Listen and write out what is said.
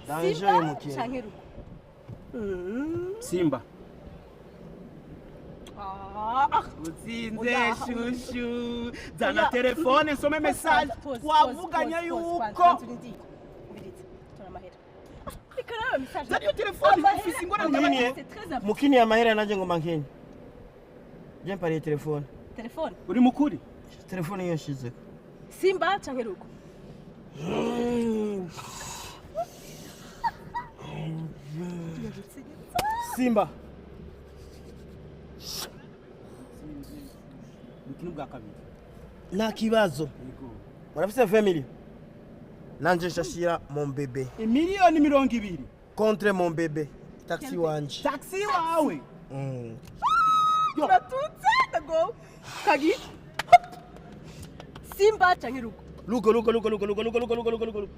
Danger. Simba Y'umukino. canke Rugo? Simba. Ah. Utsinze. Oya. Shushu, zana Oya. telefone nsome message. Pause, pause, Twavuganye pause, pause, yuko kwanza urindire. Umviriza, tora amahera. Reka nawe message. Zana iyo telefone. Amahera, Ufise ingorane. amahera, Nini? c'est très important. Mukini amahera, nanjye ngoma nkenye. Je mpariye telefone. Telefone. Uri mukuri. Telefone iyo nshizeko. Simba canke Rugo? Simba. Umukino bwa kabiri. Nta kibazo. Yego. Murafise family, nanje nshashira mon bébé. Imiliyoni 20. Contre mon bébé taxi wanje. Taxi wawe. Turatutse, ndago kagi. Simba canke Rugo? Lugo, lugo, lugo, lugo, lugo, lugo, lugo, lugo, lugo, lugo, lugo.